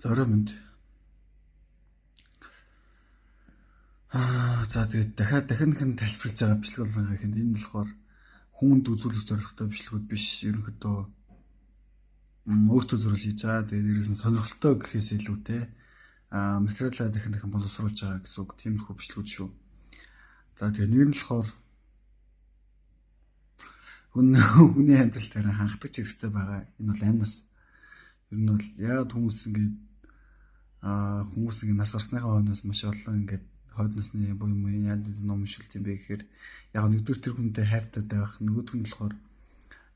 За орой мэнд. За тэгээд дахиад дахин дахин тайлбарлаж байгаа бичлэг болгоно гэхэд энэ болохоор хүнд үзүүлэх зорилготой бичлэгүүд биш. Ерөнхийдөө өөртөө зориулж хийж байгаа. Тэгээд дээрээс нь сонирхолтой гэхээс илүүтэй материалаа дахин дахин боловсруулж байгаа гэсэн үг. Тиймэрхүү бичлэгүүд шүү. За тэгээд нэг нь болохоор хүний амьдрал дээр хангалтж хэрэгцээ байгаа. Энэ бол амнаас. Ер нь бол яагаад хүмүүс ингээд хүмүүс ингээд нас орсныхаа хойноос маш олон ингээд хойд насны буян муу янз янз ном уншилт юм бэ гэхээр яг нэгдүгээр тэр хүнтэй хайртай байх, нөгөөх нь болохоор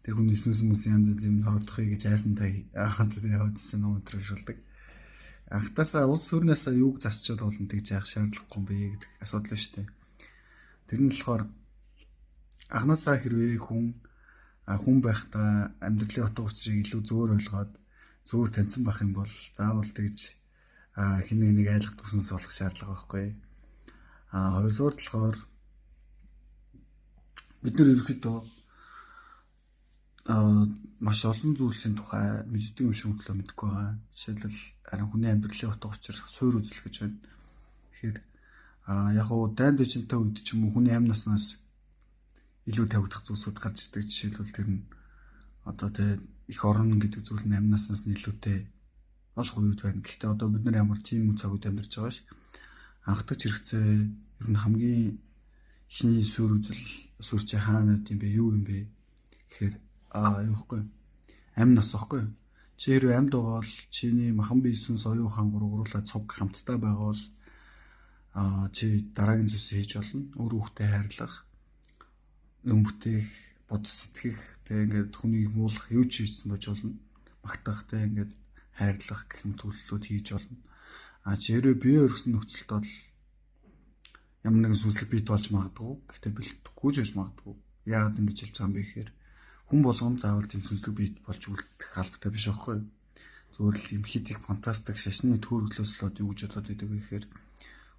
тэр хүний сүнс мүс янз янз юм хорогдохыг гэж айсантай хойд насны ном өдр уншуулдаг. Анхтаасаа улс төрнөөсөө юуг засчвал болно тэгж яах шаардлагагүй юм бэ гэдэг асуудал шүү дээ. Тэр нь болохоор анхнаасаа хэрвээ хүн байхдаа амьдралын утга учирыг илүү зөөр ойлгоод зөөр таньсан байх юм бол заавал тэгж хин нэг айлгах тусанс болох шаардлага байхгүй. Хоёрдугаар болохоор бид нар ерөнхийдөө маш олон зүйлсийн тухай мэддэг юм шиг мөртлөө мэдэхгүй байгаа. Жишээлбэл харин хүний амьдралын утга учир суур үзэл гэж байна. Тэгэхээр яг уу дайн дэжинтэй үед ч юм уу хүний амь наснаас илүү тавигдах зүйлсүүд гарч ирдэг. Жишээлбэл тэр нь одоо тэ их орон гэдэг зүйл нь амь наснаас нь илүүтэй болох үед байна. Гэхдээ одоо бид нар ямар тийм цаг үед амьдарч байгаа ш. Анхдагч хэрэгцээ ер нь хамгийн эхний суурь үзэл суурь чи хаана байд юм бэ? Юу юм бэ? Тэгэхээр юу ихгүй. Амь нас ихгүй. Чи хэрвээ амьд байгаа бол чиний махан бие сүнс оюун ухаан гурвуулаа цуг хамтдаа байгаа бол чи дараагийн зүйлсийг хийж болно. Өөр хүүхдээ хайрлах, юм бүтээх, бодос сэтгэх, тэг ингээд хүнийг муулах юу ч хийсэн байж болно. Магтах, тэг ингээд хайрлах гэх мэт үйлдэлүүд хийж болно. Чи хэрвээ бие өргөсөн нөхцөлд бол ямар нэгэн сүнслэг биет болж магадгүй. Гэхдээ бэлтгэхгүй ч байж магадгүй. Яагаад ингэж хэлж байгаа юм бэ гэхээр хүн болгон заавал тийм сүнслэг биет болж үлдэх албатай биш байхгүй юу? Зүгээр л юм хит их фантастик шашны төрөглөөс болоод юу гэж бодоод байдаг вэ гэхээр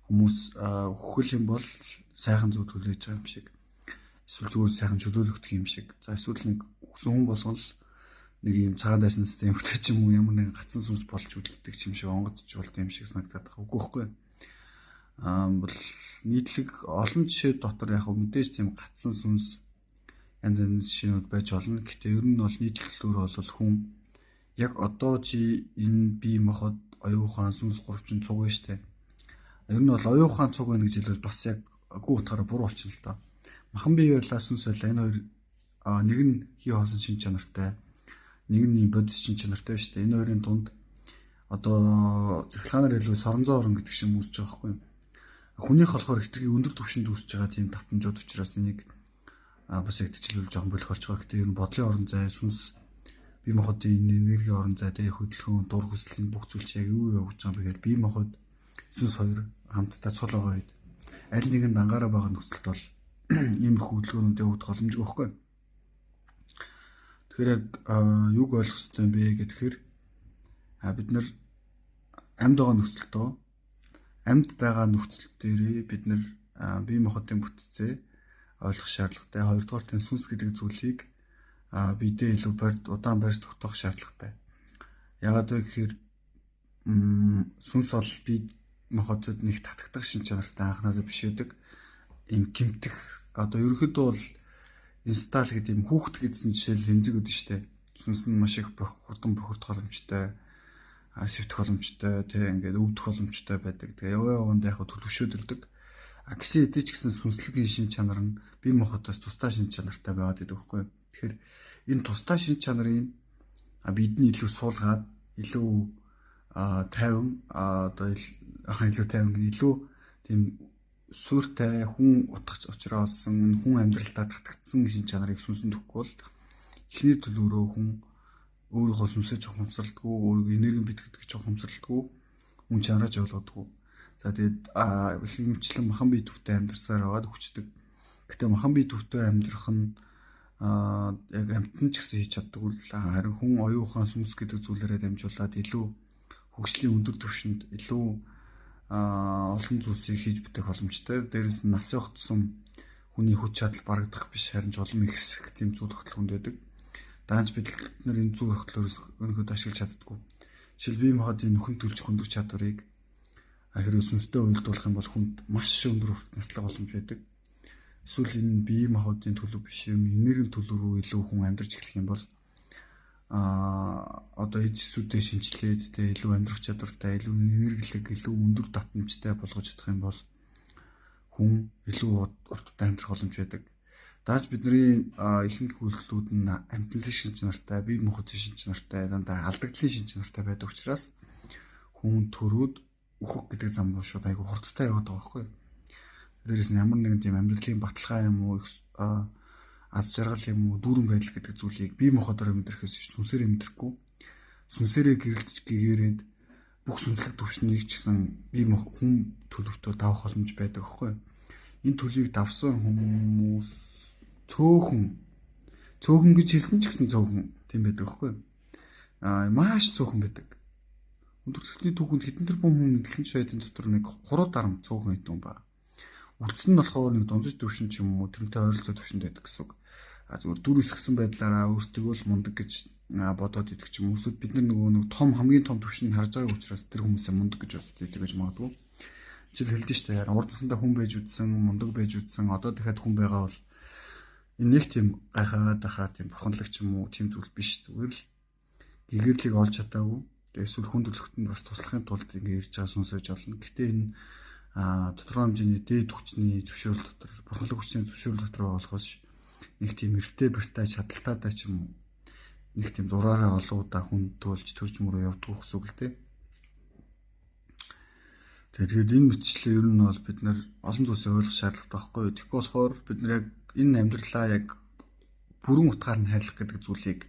хүмүүс үхэл юм бол сайхан зүйл хүлээж байгаа юм шиг. Эсвэл зүгээр сайхан чөлөөлөгдөх юм шиг. За эсвэл нэг хүн болгон л нэг юм цагаан дайсан системтэй ч юм уу ямар нэгэн гацсан сүнс болж үлддэг юм шиг онгодч болд юм шиг санагдаад байгаа. Үгүй байхгүй юу? Бол нийтлэг олон жишээ дотор яг мэдээж тийм гацсан сүнс янз янз жишээнүүд байж болно. Гэхдээ ер нь бол нийтлэлөөр бол хүн яг одоо чи энэ бие махбод оюун ухаан сүнс гурвчин цуг байна штэ. Ер нь бол оюун ухаан цуг байна гэж хэлбэл бас яг үгүй утгаараа буруу болчихно л доо. Махан бие байлаа сүнс байлаа энэ хоёр нэг нь хий хоосон шин чанартай, нэг нь бодис шин чанартай штэ. Энэ хоёрын дунд одоо цахилгаанаар хэлбэл соронзон орон гэдэг шин үүсэж байгаа байхгүй юу? Хүнийх болохоор хэтэрхий өндөр түвшинд үүсэж байгаа тийм давтамжууд учраас энийг бас яг жишээлбэл жоохон болох болж байгаа. Гэтэ ер нь бодлын орон зай, сүнс бие махбодын энерги орон зай, тэ хөдөлгөөн, дур хүслийн бүх зүйл чи яг юу явуулж байгаа юм бэ гэхээр бие махбод сүнс хоёр хамтдаа цул байгаа үед аль нэг нь дангаараа байгаа нөхцөлд бол иймэрхүү хөдөлгөөнүүд явагдах боломжгүй байхгүй. Тэгэхээр яг юуг ойлгох ёстой юм бэ гэхээр бид нар амьд байгаа нөхцөлдөө амьд байгаа нөхцөл дээрээ бид нар бие махбодын бүтцээ ойлгох шаардлагатай. Хоёрдугаар тийм сүнс гэдэг зүйлийг бидээ илүү удаан барьж тогтоох шаардлагатай. Яагаад вэ гэхээр сүнс бол бие махбодод нэг татагдах шин чанартай анхнаасаа биш байдаг. Ийм гэмтэх одоо ерөнхийдөө бол инсталл гэдэг юм хүүхд гэсэн жишээл хэмзэг өгдөн штэ. Сүнс нь маш их хурдан бохирдох боломжтой, сэвтэх боломжтой, тэ ингээд өвдөх боломжтой байдаг. Тэгээ яваа явандаа яг төлөвшөөд ирдэг. Гэсэн хэдий ч гэсэн сүнслэгийн шин чанар нь бие махбодоос тусдаа шин чанартай байгаад байдаг байхгүй юу? Тэгэхээр энэ тусдаа шин чанарыг бидний илүү суулгаад илүү тайван одоо илүү тайван илүү тийм сууртай хүн утгах учраа олсон хүн амьдралдаа татагдсан шин чанарыг сүнсэнд өгөхгүй бол эхний төлөөрөө хүн өөрийнхөө сүнсээ ухамсарлдаггүй, өөрийгөө энерги битгэдэг ч ухамсарлдаггүй, үн чанараа ч ойлгодоггүй. За тэгээд ихэнхчлэн махан бие төвтэй амьдарсаар байгаад хүчдэг. Гэтэ махан бие төвтэй амьдрах нь яг амьтан ч гэсэн хийж чаддаггүй л. Харин хүн оюун ухаан сүнс гэдэг зүйлээрээ дамжуулаад илүү хөгжлийн өндөр түвшинд илүү олон зүйлсийг хийж бүтээх боломжтой. Дээрээс нь нас явах тусам хүний хүч чадал барагдах биш харин жулам ихсэх тийм зүйл хөтөл хүнд байдаг. Даанч бид нар энэ зүйл хөтлөөрөөс өнөхөд ашиглаж чаддаггүй. Жишээл бие махбодын нөхөн төлж хөндрөх чадварыг хэрвээ сүнстэй уялдуулах юм бол хүнд маш өндөр урт наслах боломж байдаг. Эсвэл энэ бие махбодын төлөв биш юм, энергийн төлөв рүү илүү хүн амьдарч эхлэх юм бол одоо эд эсүүдээ шинчлээд тэ илүү амьдрах чадвартай, илүү энергэлэг, илүү өндөр давтамжтай болгож чадах юм бол хүн илүү урттай амьдрах боломж байдаг. Дааж бидний ихэнх үйлдэлүүд нь амьтны шинж чанартай, бие махбодын шинж чанартай, дандаа алдагдлын шинж чанартай байдаг учраас хүн төрөөд үхэх гэдэг зам руу шууд айгүй хурдтай яваад байгаа байхгүй юу? Дээрээс нь ямар нэгэн тийм амьдралын баталгаа юм уу, аз жаргал юм уу, дүүрэн байдал гэдэг зүйлийг бие махбодоор мэдрэхээс сүнсээр мэдрэхгүй. Сүнсээрээ гэрэлтэж гэгээрээд бүх сүнслэг төвшнийг ч гэсэн бие хүн төлөвтөө давах боломж байдаг байхгүй юу? Энэ төлөвийг давсан хүмүүс цөөхөн цөөхөн гэж хэлсэн ч гэсэн цөөхөн тийм байдаг байхгүй юу? Маш цөөхөн байдаг. Өндөрлөлтний түүхэнд хэдэн тэрбум хүн дэлхийн шоёдын дотор нэг хуруу дарам цөөхөн гэдэг юм ба. Үлдсэн нь болохоор нэг дундаж төвшин ч юм уу тэрнтэй ойролцоо төвшөнд байдаг гэсэн үг. Зүгээр дүр эсгсэн байдлаараа өөрсдөө л мундаг гэж бодоод идэх ч юм уу. Эсвэл бид нар нөгөө нэг том хамгийн том төвшөнд харж байгаа учраас тэр хүмүүсээ мундаг гэж боддог гэж магадгүй. Жишээл хэлдэж штэ. Урд насандаа хүн байж үтсэн, мундаг байж үтсэн, одоо дахиад хүн байгаа бол энэ нэг тийм гайхаад байхаа тийм бурханлаг ч юм уу тийм зүйл биш. Зүгээр л гэгэрлийг олж чадаагүй. Тэгээ эсвэл хүн төрөлхтөнд бас туслахын тулд ингэ ирж байгаа сүнс байж болно. Гэтэ энэ тодорхой хэмжээний дээд хүчний зөвшөөрөл дотор, бурханлаг хүчний зөвшөөрөл дотор болохоос нэг тийм эртээ бэртай чадалтайтай ч юм уу нэг тийм зураараа олон удаа хүн туулж төрж мөрөө явдаг гэсэн үг л дээ. Тэгээд энэ мэтчлээ ер нь бол бид нар олон зүйлсээ ойлгох шаардлагатай байхгүй юу? Тэгэхгүй болохоор бид нар яг энэ амьдралаа яг бүрэн утгаар нь хайрлах гэдэг зүйлийг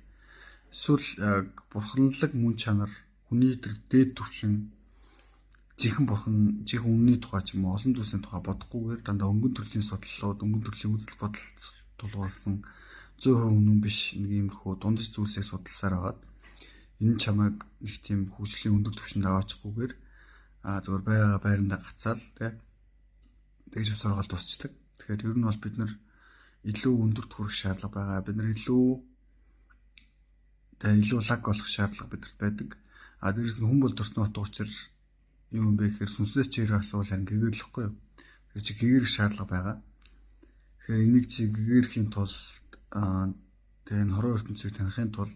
эсвэл яг бурханлаг мөн чанар, хүний тэр дээд түвшин жинхэнэ бурхан, жинхэнэ үнний тухай ч юм уу олон зүйлсийн тухай бодохгүйгээр дандаа өнгөн төрлийн судлалууд, өнгөн төрлийн үзэл бодол тулгуурласан 100% үнэн биш нэг иймэрхүү дундаж зүйлсээ судалсаар агаад энэ чамайг нэг тийм хөгжлийн өндөр түвшинд аваачихгүйгээр зүгээр байгаа байрандаа гацаал тий тэгж сургаал дуусчдаг. Тэгэхээр ер нь бол бид нар илүү өндөрт хүрэх шаардлага байгаа. Бид нар илүү илүү лаг болох шаардлага бидэрт байдаг. Дээрээс нь хүн бол төрсөн утга учир юу юм бэ гэхээр сүнслээс чи ирэх асуувал харин гэгэрлэхгүй юу. Тэр чи гэгэрэх шаардлага байгаа. Тэгэхээр энийг чи гэгэрэхийн тулд тэгээ энэ хорон ертөнцийг таныхын тулд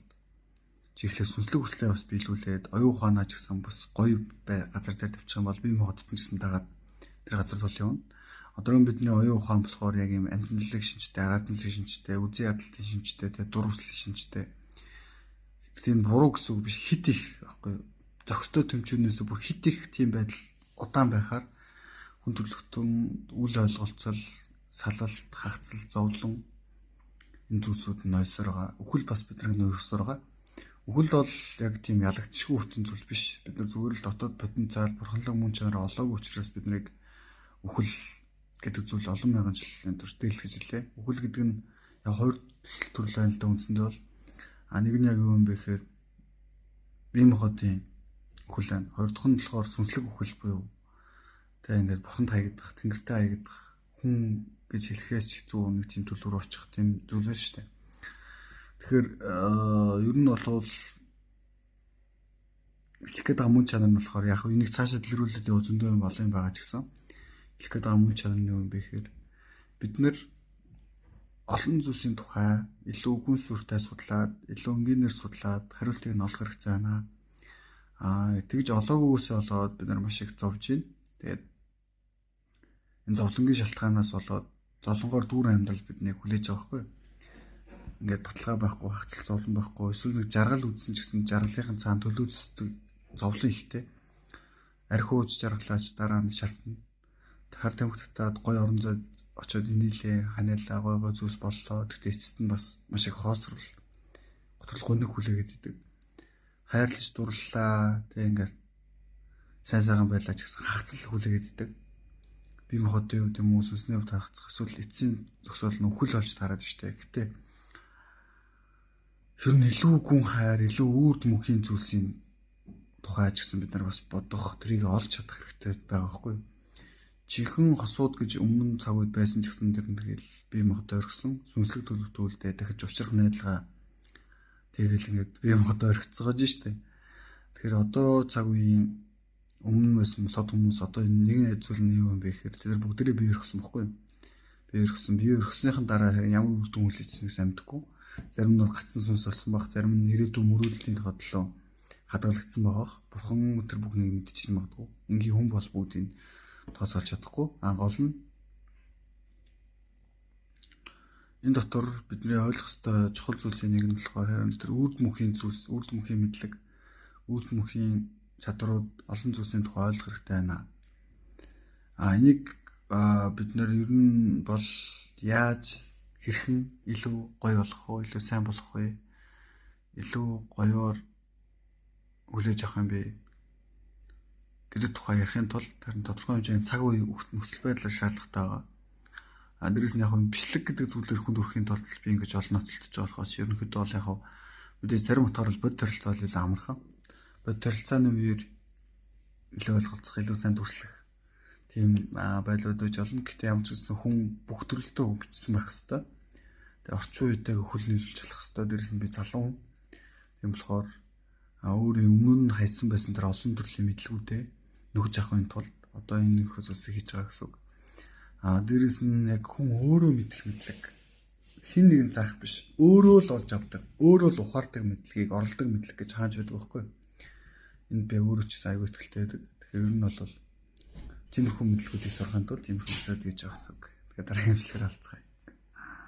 чи эхлээд сүнслэг хүслээ бас биелүүлээд оюун ухаанаа ч гэсэн бас гоё газар дээр тавьчих юм бол бие махбодд ч гэсэн дагаад тэр газар руу явна. Одоо бидний оюун ухаан болохоор яг юм амьтналаг шинжтэй, араатналаг шинжтэй, үзэн ядалтын шинжтэй, тэгээ дур хүслийн шинжтэй. Тийм буруу гэсэн үг биш, хит их аахгүй юу. Зохистой төмчүүнээс бүр хит их тийм байдал удаан байхаар хүн төрөлхтөн үл ойлголцол, салалт, хагцал, зовлон энэ зүйлсүүд нь нойсоор байгаа. Үхэл бас бидний нойрсоор байгаа. Үхэл бол яг тийм ялагдчихгүй хүртэн зүйл биш. Бид нар зүгээр л дотоод потенциал, бурханлаг мөн чанар олоогүй учраас бид нарыг үхэл гэдэг зүйл олон мянган жилийн турш дийлэх гэж хэлээ. Үхэл гэдэг нь яг хоёр төрөл байна л да үндсэндээ бол. Нэг нь яг юу юм бэ гэхээр бие махбодын үхэл байна. Хоёр дахь нь болохоор сүнслэг үхэл буюу тэгээ ингээд бурханд хаягдах, тэнгэртэй хаягдах, хүн гэж хэлэхээс ч хэцүү нэг тийм төлөв рүү очих тийм зүйл байна шүү дээ. Тэгэхээр ер нь бол хэлэх гээд байгаа мөн чанар нь болохоор яг энийг цаашаа дэлгэрүүлээд яваа зөндөө юм олон юм байгаа ч гэсэн хэлэх гээд байгаа мөн чанар нь юу юм бэ гэхээр бид нэр олон зүйлсийн тухай илүү гүн сүртэй судлаад, илүү энгийнээр судлаад хариултыг нь олох хэрэгтэй байна. Тэгж олоогүйгээсээ болоод бид нар маш их зовж байна. Тэгээд энэ зовлонгийн шалтгаанаас болоод зовлонгоор дүүрэн амьдрал биднийг хүлээж байгаа байхгүй юу? Ингээд баталгаа байхгүй, хагцал зовлон байхгүй, эсвэл нэг жаргал үзсэн ч гэсэн жаргалынхын цаана төлөө төсдөг зовлон ихтэй. Архиуж жаргалаач дараа нь шалтна. Хар тамхи татаад гой орон зайд очиод инээлээ, ханиалаа, гой гой зүйлс боллоо. Тэгтээ эцэст нь бас маш их хоосрол, готрол гониг хүлээгээд идэг. Хайрлаж дурлалаа. Тэгээ ингээд сайн сайхан байлаа ч гэсэн хагцал хүлээгээд идэг. Бие махбодын хувьд юм уу, сүнсний хувьд хагцах эсвэл эцсийн зөксөөл нь үхэл болж тараад штэ. Гэтэ ер нь илүү гүн хайр, илүү үрд мөнхийн зүйлсийн тухай ч гэсэн бид нар бас бодох, тэрийг олж чадах хэрэгтэй байгаа байхгүй юу? Жинхэнэ хосууд гэж өмнө цаг үед байсан ч гэсэн тэр нь тэгэл бие махбодоо орхисон, сүнслэг төлөвтүүлдэ дахиж учрах найдалгаа тэгэл ингээд бие махбодоо орхицгоож штэ. Тэгэхээр одоо цаг үеийн өмнө байсан сод хүмүүс одоо нэг зүйл нь юу юм бэ гэхээр тэр бүгдээрээ бие өргөсөн бохгүй юу? Бие өргөсөн. Бие өргөснийхэн дараа харин ямар үр дүн хүлээжсэн гэсэн амтгүй. Зарим нь гацсан сүнс болсон баг, зарим нь ирээдүйн мөрөөдлийн бодлоо хадгалагдсан байгаа. Бурхан тэр бүхнийг мэдчихэж магадгүй. Ингийн хүн бол бүгдийг тооцоолж чадахгүй. А гол нь энэ дотор бидний ойлгох ёстой чухал зүйлсийн нэг нь болохоор харин тэр үрд мөнхийн зүйлс, үрд мөнхийн мэдлэг, үрд мөнхийн чадрууд олон зүйлсийн тухай ойлгох хэрэгтэй байна. А энийг бид нэр ер нь бол яаж хэрхэн илүү гоё болох вэ, илүү сайн болох вэ, илүү гоёор хүлээж авах юм бэ гэдэг тухай ярихын тулд харин тодорхой хэмжээний цаг үе нөхцөл байдлаар шаардлагатай байгаа. А дээрээс нь яг нь бичлэг гэдэг зүйлээр хүнд хүрэхийн тулд би ингэж олон ноцолдож байгаа болохоос ерөнхийдөө бол яг мэдээж зарим утгаар бол бодит харилцаа бол илүү амархан. Бодит харилцааны үеэр илүү ойлголцох, илүү сайн дүрслэх тийм байдлууд байж болно. Гэтэ ямар ч гэсэн хүн бүх төрөлтөө хөгжсөн байх хэвээр. Тэгээ орчин үетэйг хөл нийлүүлж чадах хэвээр. Дээрээс нь би залуу хүн. Тийм болохоор өөрийн өмнө нь хайсан байсан тэр олон төрлийн мэдлгүүдээ нөхж авахын тулд одоо энэ нөхөр зүйлсийг хийж байгаа гэсэн үг. А дээрэс нь яг хүн өөрөө мэдэх мэдлэг хин нэгэн заах биш. Өөрөө л олж авдаг, өөрөө л ухаардаг мэдлэгийг оролдог мэдлэг гэж хааж байдаг байхгүй юу? Энд би өөрөө ч гэсэн аягүй ихтэй байдаг. Тэгэхээр ер нь бол тиймэрхүү мэдлэгүүдийг сурахын тулд тиймэрхүү зүйлсүүд хийж байгаа гэсэн үг. Тэгэхээр дараагийн бичлэгээр уулзцгаая.